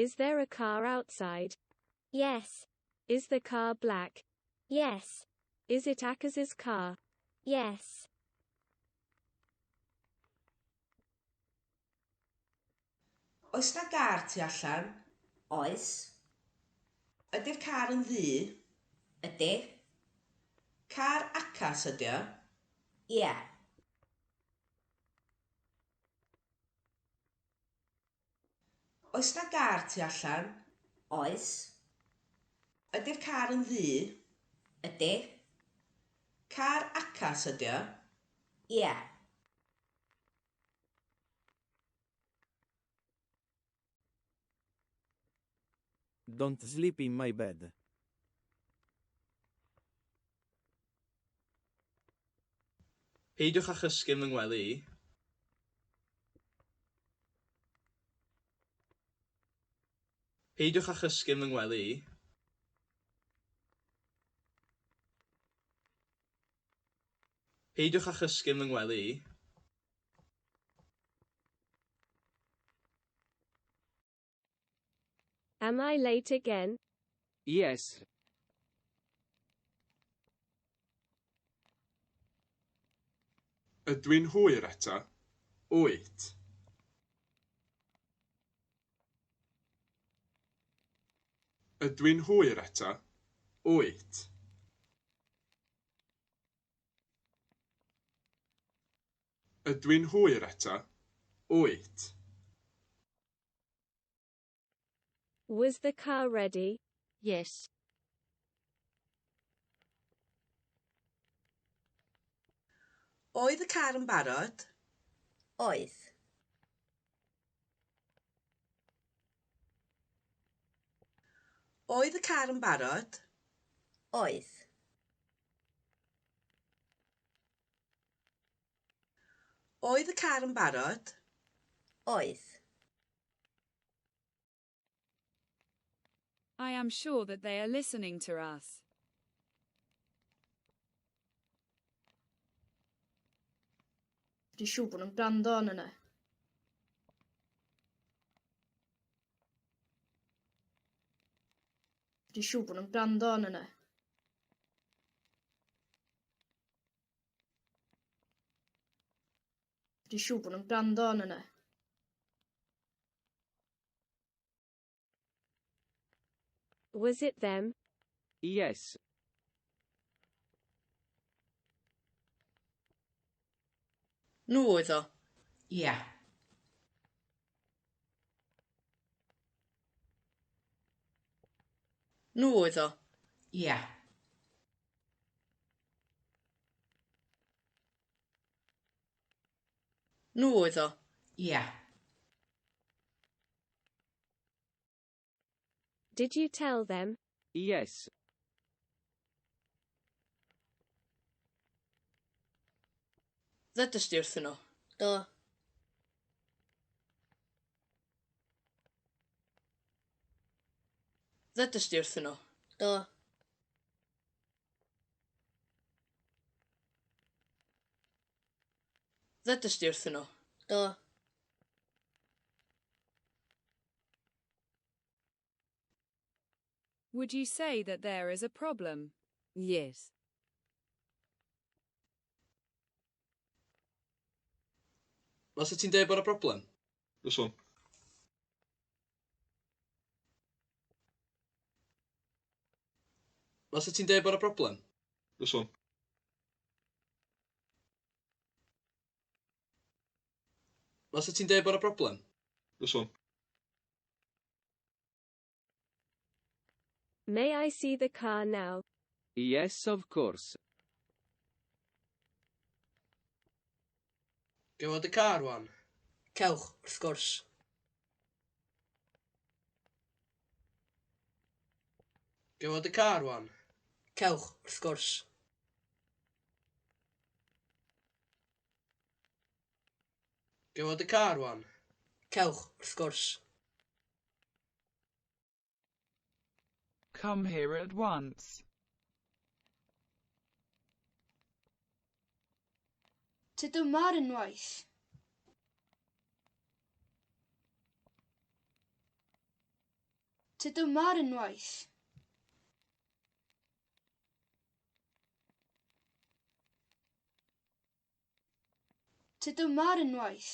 Is there a car outside? Yes. Is the car black? Yes. Is it Akaz's car? Yes. Oes 'na gar tu allan? Oes. Ydy'r car yn ddu? Ydy. Car Acas ydy o? Ia. Oes 'na gar tu allan? Oes. Ydy'r car yn ddu? Ydy. Car Acas ydy o? Ia. Don't sleep in my bed. Peidiwch â chysgu yn fy ngwely i. Peidiwch â chysgu yn fy ngwely i. Peidiwch â chysgu yn fy ngwely i. Am I late again? Yes. Ydw i'n hwyr eto? Wyt. Ydw i'n hwyr eto? Wyt. Ydw i'n hwyr eto? Wyt. Was the car ready? Yes. Oedd y car yn barod? Oedd. Oedd y car yn barod? Oedd. Oedd y car yn barod? Oedd. I am sure that they are listening to us. Dwi'n siŵr bod nhw'n gwrando arnon ni. Dwi'n siŵr bod nhw'n gwrando arnon ni. Dwi'n siŵr bod nhw'n gwrando arnon ni. Was it them? Yes. Nhw oedd o. Ia. Nhw oedd o. Ia. Nhw oedd o. Ia. Did you tell them? Yes. Ddedest di wrthyn nhw? Do. Ddedest di wrthyn nhw? Do. Ddedest di wrthyn nhw? Do. Would you say that there is a problem? Yes. Fysa ti'n deud bod 'na broblem? Fyswn. Fysa ti'n deud bod 'na broblem? Fyswn. Fysa ti'n deud bod 'na broblem? Fyswn. May I see the car now? Yes, of course. Ga i weld y car 'wan? Cewch, wrth gwrs. Ga i weld y car 'wan? Cewch, wrth gwrs. Ga i weld y car 'wan? Cewch, wrth gwrs. Come here at once. Tyd yma ar unwaith. Tyd yma ar unwaith. Tyd yma ar unwaith.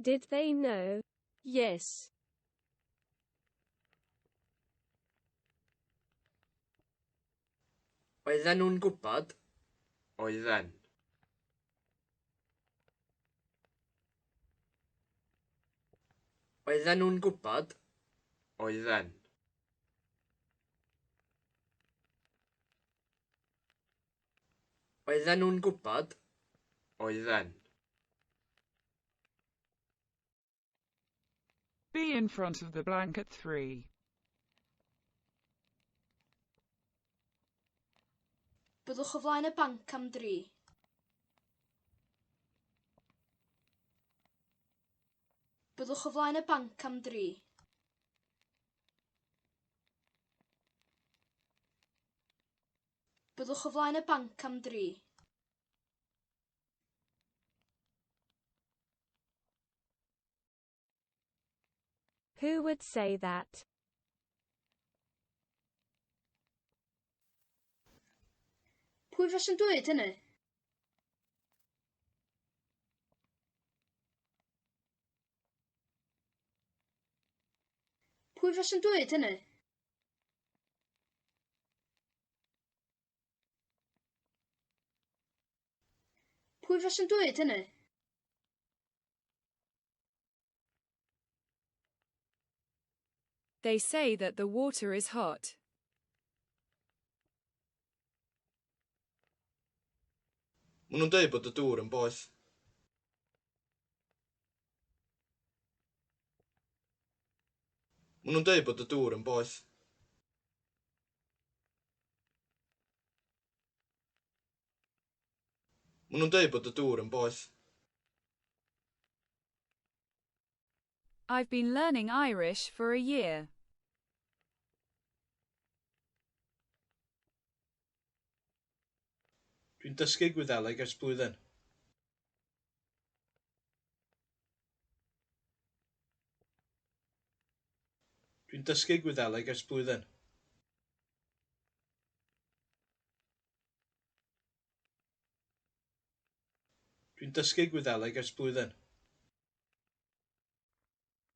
Did they know? Yes. Oedden nhw'n gwybod? Oedden. Oedden nhw'n gwybod? Oedden. Oedden nhw'n gwybod? Oedden. Be in front of the blank at 3. Byddwch o flaen y banc am dri. Byddwch o flaen y banc am dri. Byddwch o flaen y banc am dri. Who would say that? Pwy faswn dweud hynny? Pwy faswn dweud hynny? Pwy faswn dweud hynny? They say that the water is hot. Maen nhw'n dweud bod y dŵr yn boeth. Maen nhw'n dweud bod y dŵr yn boeth. Maen nhw'n dweud bod y dŵr yn boeth. I've been learning Irish for a year. Dwi'n dysgu Gwyddeleg ers blwyddyn. Dwi'n dysgu Gwyddeleg ers blwyddyn. Dwi'n dysgu Gwyddeleg ers blwyddyn.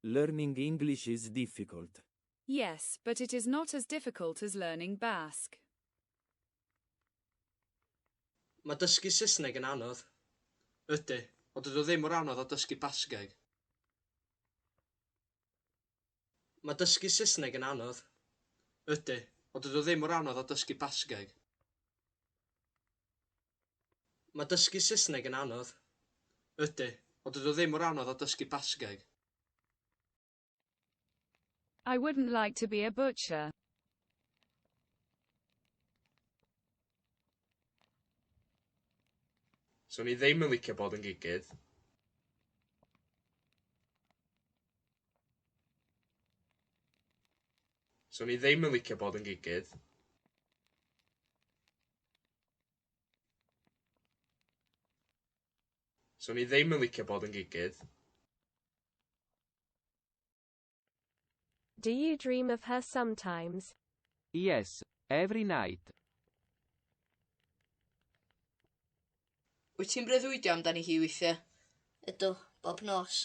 Learning English is difficult. Yes, but it is not as difficult as learning Basque. Mae dysgu Saesneg yn anodd. Ydy, ond dydy o ddim mor anodd â dysgu Basgeg. Mae dysgu Saesneg yn anodd. Ydy, ond dydy o ddim mor anodd â dysgu Basgeg. Mae dysgu Saesneg yn anodd. Ydy, ond dydy o ddim mor anodd â dysgu Basgeg. I wouldn't like to be a butcher. Swn i ddim yn licio bod yn gigydd. Swn i ddim yn licio bod yn gigydd. Swn i ddim yn licio bod yn gigydd. Do you dream of her sometimes? Yes, every night. Wyt ti'n breuddwydio amdani hi weithiau? Ydw, bob nos.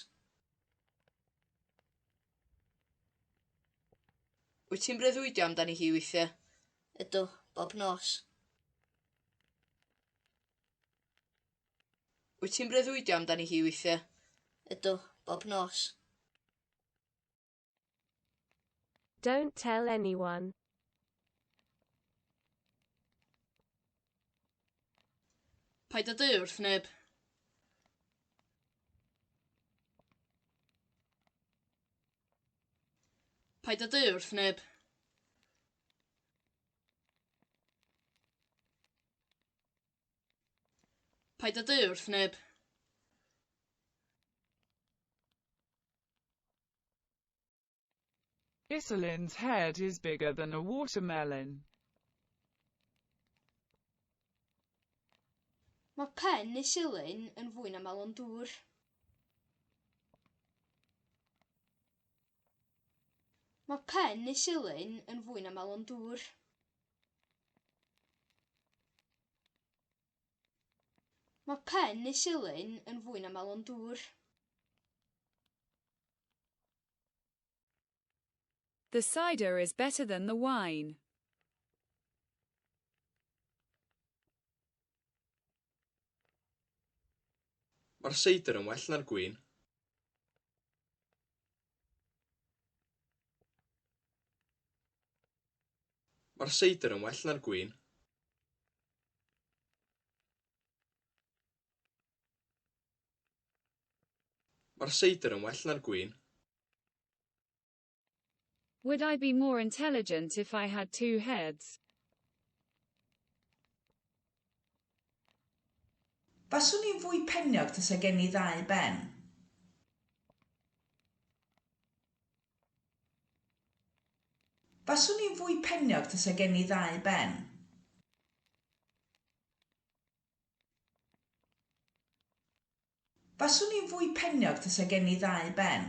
Wyt ti'n breuddwydio amdani hi weithiau? Ydw, bob nos. Wyt ti'n breuddwydio amdani hi weithiau? Ydw, bob nos. Don't tell anyone. Paid â deud wrth neb. Paid â deud wrth neb. Paid â deud wrth neb. Iselin's head is bigger than a watermelon. Mae pen Isilyn yn fwy na melon dŵr. Mae pen Isilyn yn fwy na melon dŵr. Mae pen Isilyn yn fwy na melon dŵr. The cider is better than the wine. Mae'r seidr yn well na'r gwin. Mae'r seidr yn well na'r gwin. Mae'r seidr yn well na'r gwin. Would I be more intelligent if I had two heads? Faswn i'n fwy peniog tasa gen i ddau ben. Faswn i'n fwy peniog tasa gen i ddau ben. Faswn i'n fwy peniog tasa gen i ddau ben.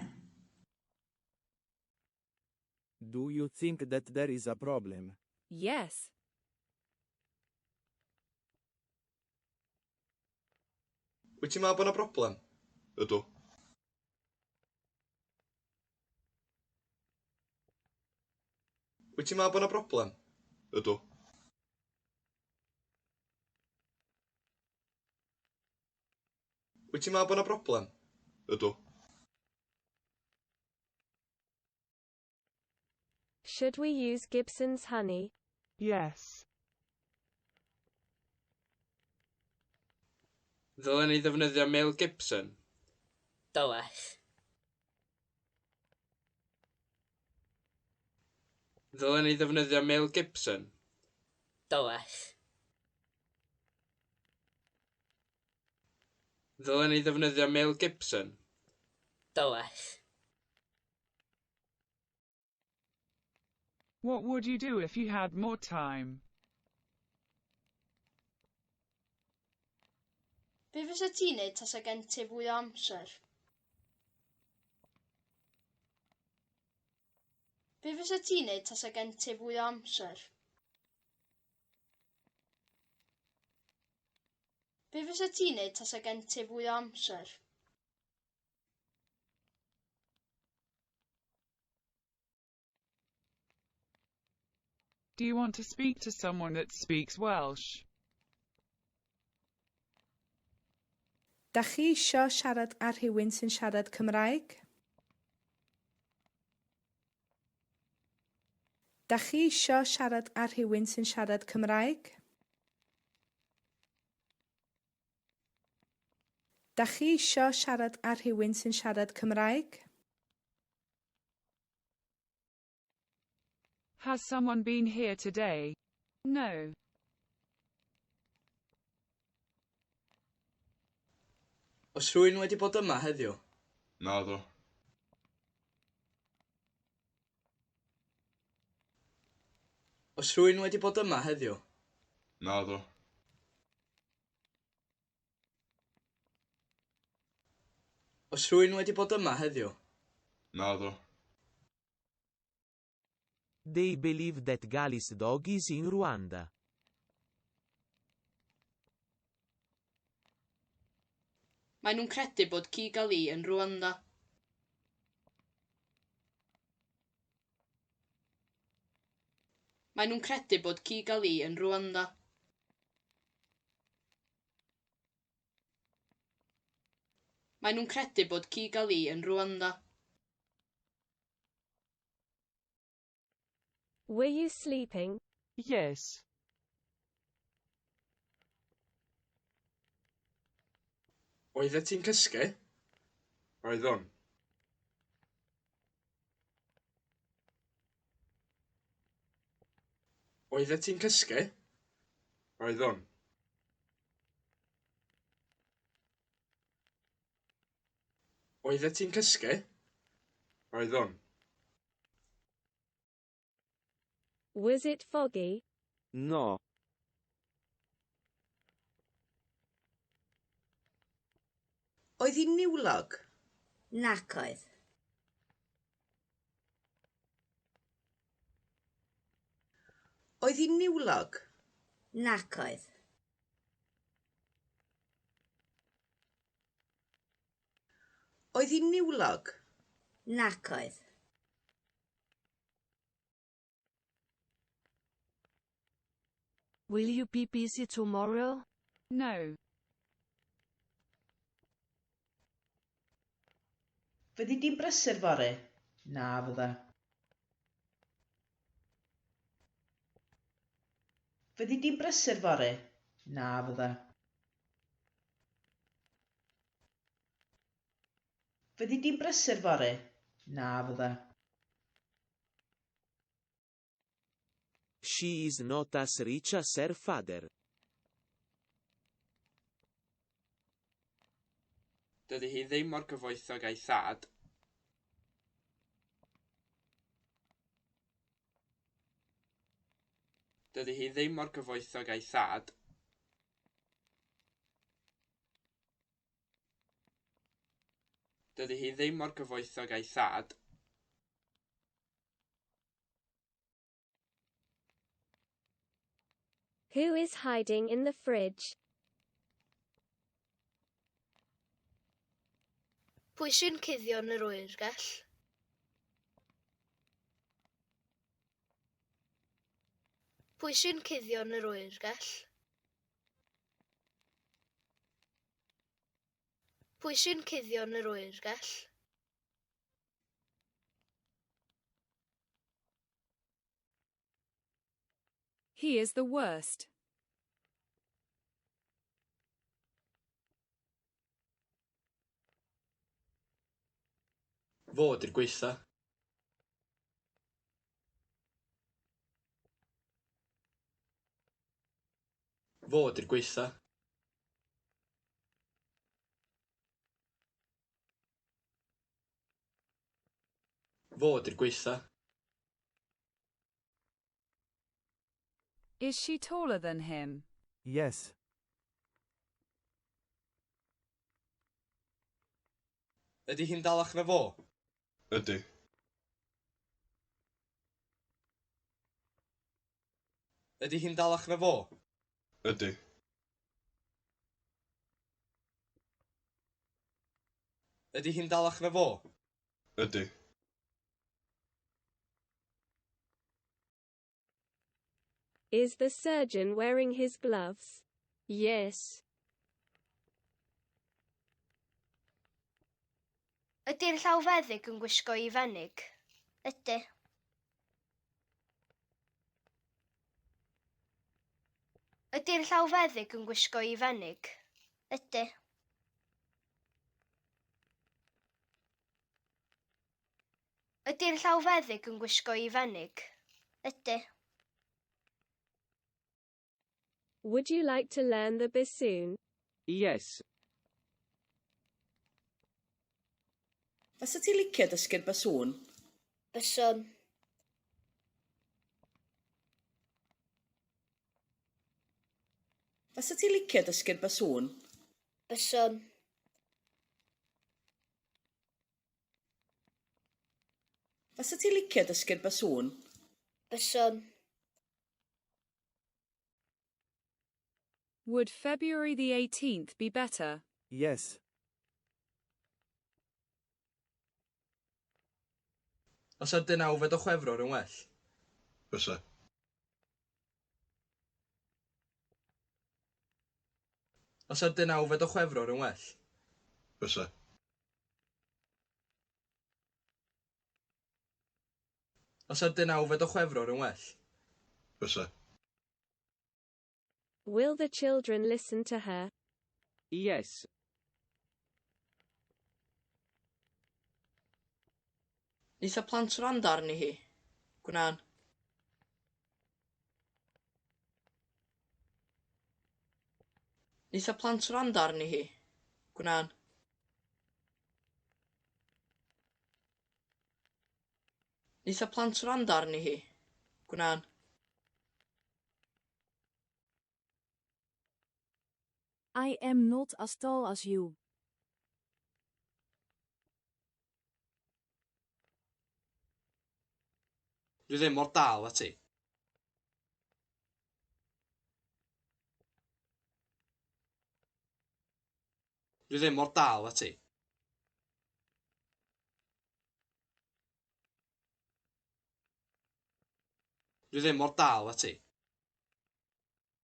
Do you think that there is a problem? Yes. Wyt ti'n meddwl bod 'na broblem? Ydw. Wyt ti'n meddwl bod 'na broblem? Ydw. Wyt ti'n meddwl bod 'na broblem? Ydw. Should we use Gibson's honey? Yes. Ddylen ni ddefnyddio Mel Gibson? Dylech. Ddylen ni ddefnyddio Mel Gibson? Dylech. Ddylen ni ddefnyddio Mel Gibson? Dylech. What would you do if you had more time? Be fysa ti'n neud tasa gen ti fwy o amser? Be fysa ti'n neud tasa gen ti fwy o amser? Be fysa ti'n neud tasa gen ti fwy o amser? Do you want to speak to someone that speaks Welsh? Dach chi isio siarad â rhywun sy'n siarad Cymraeg? Dach chi isio siarad â rhywun sy'n siarad Cymraeg? Dach chi isio siarad â rhywun sy'n siarad Cymraeg? Has someone been here today? No. Oes rhywun wedi bod yma heddiw? Naddo. Oes rhywun wedi bod yma heddiw? Naddo. Oes rhywun wedi bod yma heddiw? Naddo. They believe that Gali's dog is in Rwanda. Maen nhw'n credu bod ci Gali yn Rwanda. Maen nhw'n credu bod ci Gali yn Rwanda. Maen nhw'n credu bod ci Gali yn Rwanda. Were you sleeping? Yes. Oeddet ti'n cysgu? Oeddwn. Oeddet ti'n cysgu? Oeddwn. Oeddet ti'n cysgu? Oeddwn. Was it foggy? No. Oedd hi'n niwlog? Nac oedd. Oedd hi'n niwlog? Nac oedd. Oedd hi'n niwlog? Nac oedd. Will you be busy tomorrow? No. Fyddi di'n brysur fory? Na fydda. Fyddi di'n brysur fory? Na fydda. Fyddi di'n brysur fory? Na fydda. She is not as rich as her father. Dydy hi ddim mor gyfoethog â'i thad. Dydy hi ddim mor gyfoethog â'i thad. Dydy hi ddim mor gyfoethog â'i thad. Who is hiding in the fridge? Pwy sy'n cuddio yn yr oergell? Pwy sy'n cuddio yn yr oergell? Pwy sy'n cuddio yn yr oergell? He is the worst. Fo 'di'r gwaetha. Fo 'di'r gwaetha. Fo 'di'r gwaetha. Is she taller than him? Yes. Ydy hi'n dalach na fo? Ydy. Ydy hi'n dalach na fo? Ydy. Ydy hi'n dalach na fo? Ydy. Is the surgeon wearing his gloves? Yes. Ydy'r llawfeddyg yn gwisgo ei fenig? Ydy. Ydy'r llawfeddyg yn gwisgo ei fenig? Ydy. Ydy'r llawfeddyg yn gwisgo ei fenig? Ydy. Would you like to learn the bassoon? Yes. Fysa ti'n licio dysgu'r basŵn? Byswn. Fysa ti'n licio dysgu'r basŵn? Byswn. Fysa ti'n licio dysgu'r basŵn? Byswn. Would February the 18th be better? Yes. Os ydy 9 o Chwefror yn well? Fysa. Os ydy 9 o Chwefror yn well? Fysa. Os ydy 9 o Chwefror yn well? Fysa. Will the children listen to her? Yes. Neith y plant wrando arni hi? Gwnân. Neith y plant wrando arni hi? Gwnân. Neith y plant wrando arni hi? Gwnân. I am not as tall as you. Dwi ddim mor dal â ti. Dwi ddim mor dal â ti. Dwi ddim mor dal â ti.